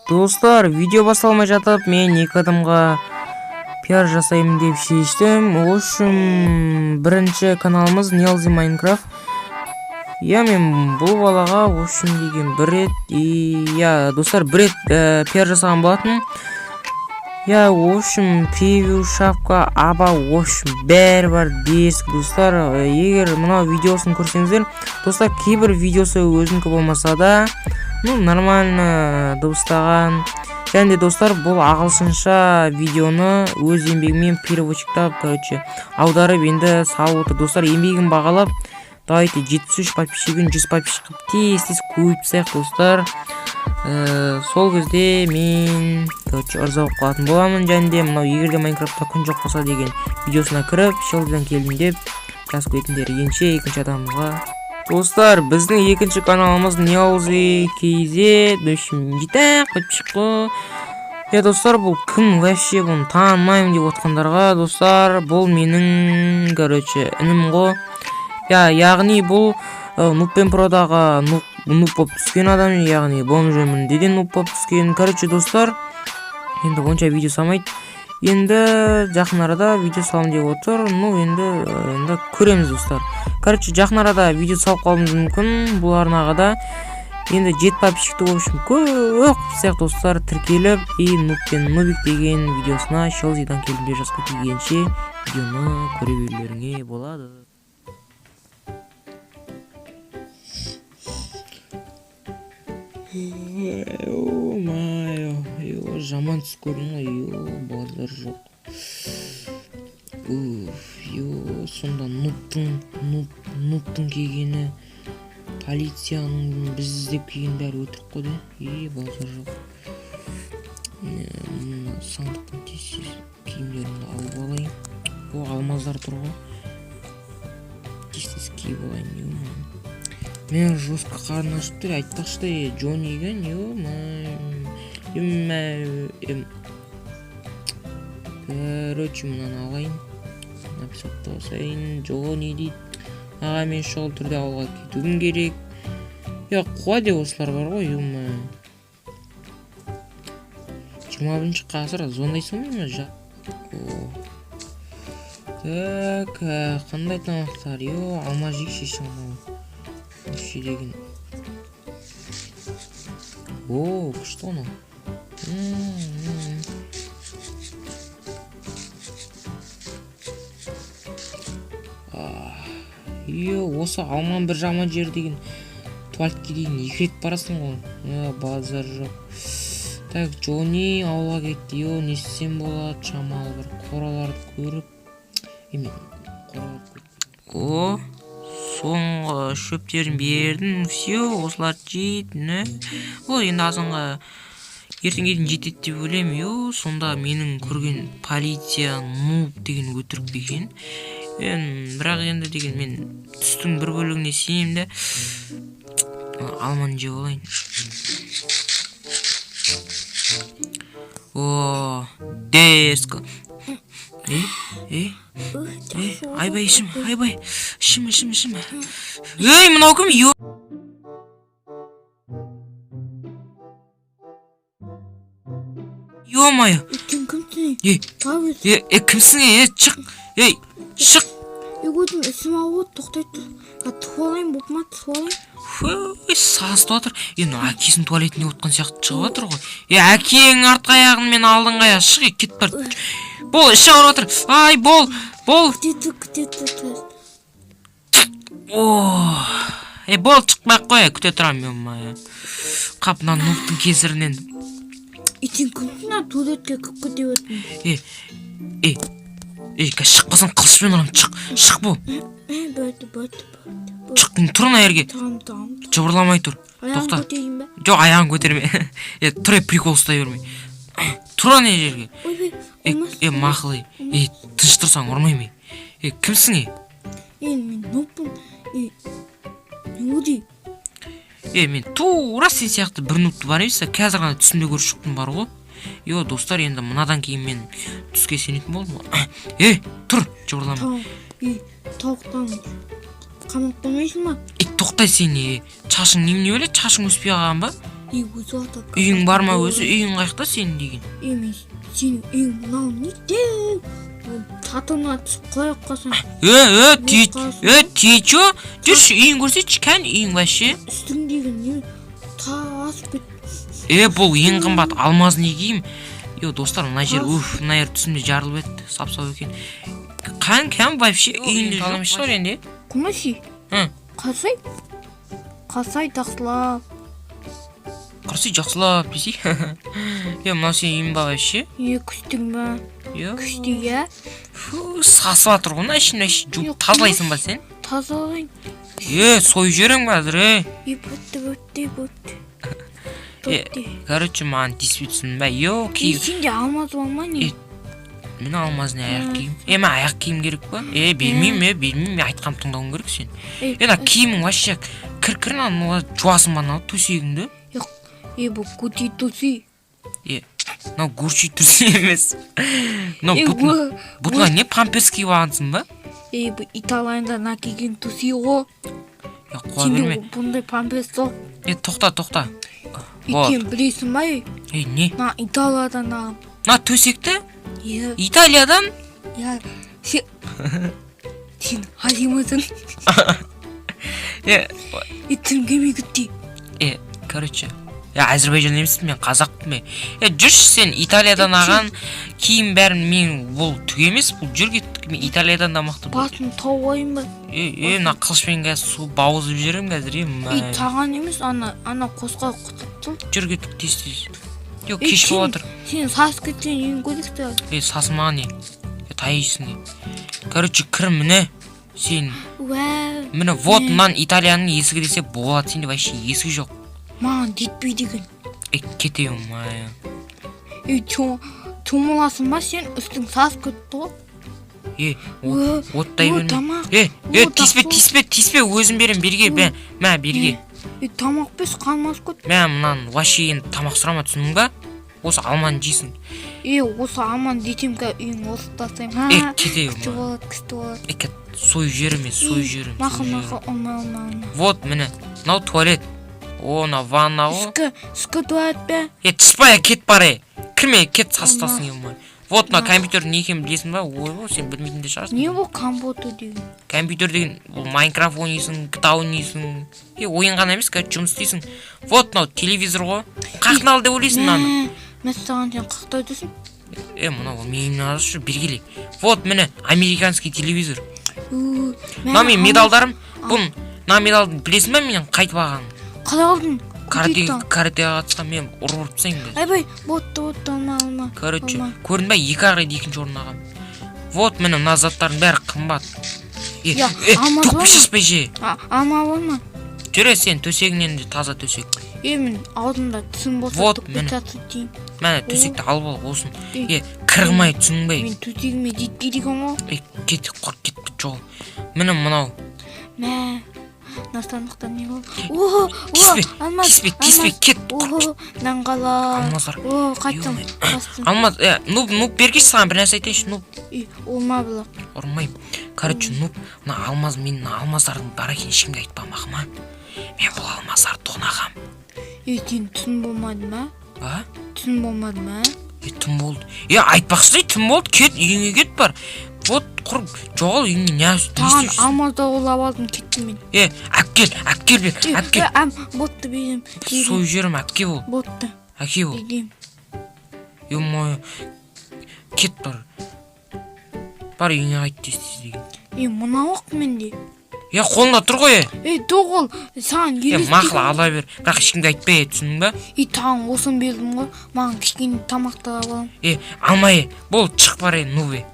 Достар, видео басталмай жатып, мен екі адамға пиар жасаймын деп шештім. В общем, бірінші каналымыз Нелзи Майнкрафт. Иә, мен бұл балаға, в общем, деген бір рет, иә, достар, бір рет пиар жасаған болатын. Иә, в общем, превью, шапка, аба, в общем, бәрі бар дерзкий, достар. Егер мынау видеосын көрсеңіздер, достар, кейбір видеосы өзінікі болмаса да, ну, нормально дыбыстаған. Және де, достар, бұл ағылшынша видеоны өз еңбегімен переводчиктап, короче, аударып енді салып отыр. Достар, еңбегін бағалап, давайте 73 подписчигін 100 подписчик қылып тез тез көбейтіп тастайық, достар. Сол кезде мен, короче, ырза болып қалатын боламын. Және де мынау егер де Майнкрафтта күн жоқ болса деген видеосына кіріп, Шелдидан келдім деп жазып кетіңдер. Ендеше екінші адамға. Достар, біздің екінші каналымыз Нелзи KZ, в общем, жеті подписчик қой. Иә, достар, бұл кім вообще, бұны танымаймын деп отқандарға, достар, бұл менің, короче, інім ғой. Иә, яғни бұл Нуб пен Продағы нуб болып түскен адам, яғни бомж өмірінде де нуб болып түскен. Короче, достар, енді онша видео салмайды. Енді жақын арада видео саламын деп отыр. Ну, енді көреміз, достар. Короче, жақын арада видео салып қалуымыз мүмкін бұл арнаға да. Енді жеті подписчикті, в общем, көп қылып тастайық, достар, тіркеліп и Нуб пен Нубик деген видеосына Шелзидан келдім деп жазып кеткенше видеоны көре берулеріңе болады. Ё-моё, ё, жаман түс көрдім ғой, ё, базар жоқ. Уф, ё, сонда нубтың келгені, полицияның біз іздеп келгені бәрі өтірік қой да. Е, базар жоқ. Мына сандықтан тез тез киімдерімді алып алайын. О, алмаздар тұр ғой. Тез тез киіп алайын, ё-моё. Мен жестко қарным ашып тұр, айтпақшы да, Джонни екен, ё-моё. Ё-моё. Короче, мынаны алайын. Написать қосайын, Джонни дейді. Аға, мен шұғыл түрде ауылға кетуім керек. Я, қуа де осылар бар ғой, ё-моё. 21 ғасыр, звондайсың ба ма? О. Так, қандай тамақтар? Ё, алма жейікші шамалы. Вообще деген. О, күшті анау. Ё, осы алманың бір жаман жері деген туалетке дейін екі рет барасың ғой. Е, базар жоқ. Так, Джонни ауылға кетті. Ё, не істесем болады? Шамалы бір қораларды көріп. Мен қораларды көріп. О, соңғы шөптерін бердім. Все, осылар жейді. Не? Ол енді азанға ертеңге дейін жетеді деп ойлаймын. Ё, сонда менің көрген полиция, нуб деген өтірік пе екен? Бірақ енді деген мен түстің бір бөлігіне сенемін де. Алманы жеп алайын. О, дерзко. Е, е, е, айбай, ішім, айбай, ішім, ішім, ішім. Ей, мынау кім? Ё. Ё-моё. Сен кімсің? Е, Тағы е, е, кімсің, е, шық. Ей, шық. Өзім ісім ауыр, тоқтай тұр. Түсіп алайын, болды ма, түсіп алайын. Фу, сасытып жатыр. Е, мына әкесінің туалетінде отқан сияқты шығып жатыр ғой. Е, әкеңнің артқы аяғын, мен алдыңғы аяғы. Шық, е, кет бар. Бол, іші ауырып жатыр. Ай, бол, бол. Күте тұр, күте тұр. О, е, бол, шықпай ақ қой, күте тұрамын, ё-моё. Қап, мына нубтың кесірінен. Е, сен кімсің, а, туалетке кіріп кете бердің? Е, е, е, қазір шықпасаң қылышпен ұрамын, шық, шық бол. Е, болды, болды, болды. Шық, тұр мына жерге. Тұрамын, тұрамын. Жыбырламай тұр. Аяғын Тоқта. көтерейін бе? Жоқ, аяғын көтерме. Е, тұр, е, прикол ұстай бермей. Тұр ана жерге. Ойбай, Е, алмас. е, мақұл, е. Е, тыныш тұрсаң ұрмаймын, е. Е, кімсің, е? Е, мен нубпын. Е, не болды? Е, мен тура сен сияқты бір нубты бар емес, қазір ғана түсімде көріп шықтым бар ғой. Йо, достар, енді мынадан кейін мен түске сенетін болдым ғой. Е, тұр, жыбырлама. Тауық, е, тауықтан қамап қоймайсың ба? Е, тоқтай сен, е, шашың немене бәле, шашың өспей қалған ба? И өзі ата. Үйің бар ма өзі? Үйің қаяқта сенің деген? Ей, мен сенің үйің мынау не деп татына түсіп құлай қалсаң. Е, е, ты, е, ты чё? Жүрші, үйін көрсетші, кәне үйің вообще. Үстіңдегі не тасып кет. Е, бұл ең қымбат алмаз не киім? Е, достар, мына жер, уф, мына жер түсімде жарылып еді, сап сау екен. Қан, кән вообще үйінде жоқ шығар енді. Кумаси. Hı. Қалсай. Қалсай жақсылап. Қарсы жақсылап десей. Е, мынау сенің үйің ба вообще? Е, күштің ба? Е, Күшті, иә. фу, сасып жатыр ғой мына ішін вообще. Жуып тазалайсың ба сен? Тазалайын. Е, сойып жіберемін қазір, е. Е, бітті, бітті, бітті. Е, Бітті. короче, маған тиіспей түсіндің ба? Йо, Е, ки. сенде алмаз бар ма не? Е, мен алмазный аяқ киім. Е, маған аяқ киім керек па? Е, бермеймін, е, бермеймін. Мен айтқанымды тыңдауың керек сен. Е, Е, мына киімің вообще кір-кір, мынаны жуасың ба мынау төсегіңді? Е, бұл көти туси. Е, мынау гурчи төсек емес. Мынау Е, бұтына, бұ бұтына не памперс киіп алғансың ба? Е, бұл Италияда на киген туси ғой. Е, қуа Сенде берме. бұндай памперс жоқ. Е, тоқта, тоқта. Е, Вот. сен білесің ба? Е, Е, не? мына Италиядан алып. Мына төсекті Е, Италиядан? я, сен... Сен азимысың. Е, Е, тілім келмей кетті. е, короче, е, Әзірбайжан емеспін мен, қазақпын мен. Е, жүрші сен Италиядан алған киім бәрін мен бұл түк емес, бұл жүр кеттік, мен Италиядан да мықты бұл. Басын тауып алайын ба? Е, е, мына қылышпен қазір су бауызып жіберемін қазір, е, Е, мә. саған емес, ана қосқа құтып тұр. Жүр кеттік тез тез. Йо, Е, кеш болып жатыр. Сен сасып кетсең үйін көрейік те. Е, сасыма не? Е, тайсың не? Короче, кір міне. Сен Уә, міне вот мынаны Италияның есігі десе болады, сенде вообще есік жоқ. Маған жетпейді екен. Е, кетемін, мә. Е, чомыласың ба сен? Үстің сасып кетті ғой. Е, Уә, оттай уә, берме. Тамақ. Е, е, О, тиіспе, жақсы. тиіспе, тиіспе, өзім берем, берге, мә, мә, берге. Е, тамақ без қарным ашып кетті. Мә, мынаны вообще енді тамақ сұрама, түсіндің ба? Осы алманы жейсің. Е, осы аман десем ка үйің осып тастаймын. Е, Ха, кетемін. күшті болады, күшті болады. Е, кет, сойып жіберемін, мен, сойып жіберемін. Мақұл, Сойып жіберемін. мақұл, алма, алма, алма. Вот, міне, мынау туалет. О, мынау ванна ғой. Ішкі туалет пе? Е, түспай, кет бар, е. Кірме, кет, сасытасың, е. Вот, мына Ма. компьютер не екенін білесің ба? Ойбой, сен білмейтін де шығарсың. Не бұл компьютер деген? Компьютер деген бұл Майнкрафт ойнайсың, GTA ойнайсың. Е, ойын ғана емес, короче, жұмыс істейсің. Вот, мынау телевизор ғой. Қаяқтан алды деп ойлайсың мынаны? Мә, мәссаған, сен қаяқта жүрсің? Е, мынау менің алшы, бергеле. Вот, міне, американский телевизор. Ү, мә, Мына менің алмаз. медалдарым. Бұл мына медалды білесің ба менен қайтып алғанын? Қалай алдың? Карате, Көтер. каратеге қатысқан мен ұрып ұрып тастаймын қазір. Айбай, ботты, ботты, алма, алма. Короче, алма. көрдің ба, екі ақ рет екінші орын алғанмын. Вот, міне, мына заттардың бәрі қымбат. Е, Я, е, алмаз бар ма? төкпей шашпай же. А, алма бар ма? Жүре сен төсегіңнен де таза төсек. Е, мен алдымда тісім болса Вот, төкпей міне. тастайды деймін. Міне, төсекті алып ал осыны. Е, Е, кір қылмай, түсіндің бе? Мен төсегіме жетпейді екен ғой. Е, кет, құр кетті жол. Міне мынау. Мә, мына сандықта не бар? О, о, Тиіспе, алмаз, тиіспе, тиіспе, алмаз. кет. О, нанғала. Алмаздар. О, қайттым, Ё-моё. қаштым. Алмаз, е, нуб, нуб бергеші саған бір нәрсе айтайыншы, нуб. Е, олма бұлақ. Ұрмаймын. Короче, нуб, мына алмаз, мен мына алмаздардың бар екенін ешкімге айтпа, мақұл ма? Мен бұл алмаздарды тонағам. Е, сен түн болмады ма? А? Түн болмады ма? Е, түн болды. Е, айтпақшы, түн болды, кет, үйіңе кет бар. Вот, құр, жоғал үйіңе, не не Таған істеп жүрсің? алмазды ұрлап алдым, кеттім мен. Е, әпкел, әпкел бер, Е, әпкел. е, ам, ботты берем. Берем. Сойып жіберем, әпке бол, Ботты, әке бол. берем. Ё-моё, кет бар. Бар үйіңе қайт тез тез деген. Е, мынау ақ менде. Е, қолыңда тұр ғой, е. Е, жоқ ол, саған Е, елестеген. мақұл, ала бер. Бірақ ешкімге айтпа, е, түсіндің ба? Е, таған осын бердім ғой. Маған кішкене тамақты алып аламын. Е, алма, е, бол, шық бар, е, нубе.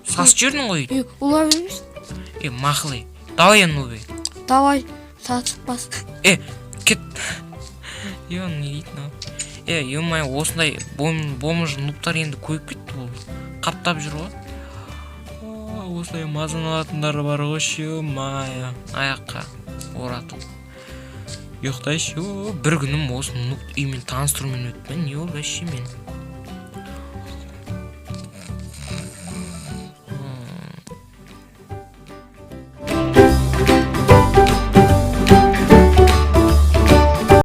Сасып жібердің ғой. Е, ұла бермес. Е, мақұл, е. Давай, е, нубе. Давай, сатып бас. Е, кет. Е, не дейді мынау? Е, ё-моё, осындай бомж нубтар енді көбейіп кетті бұл. Қаптап жүр ғой. А, осылай мазаны алатындар бар ғой, ё-моё. Аяққа оратып. Ұйықтайшы, о, бір күнім осы нуб үймен таныстырумен өтті. Не болды вообще мен?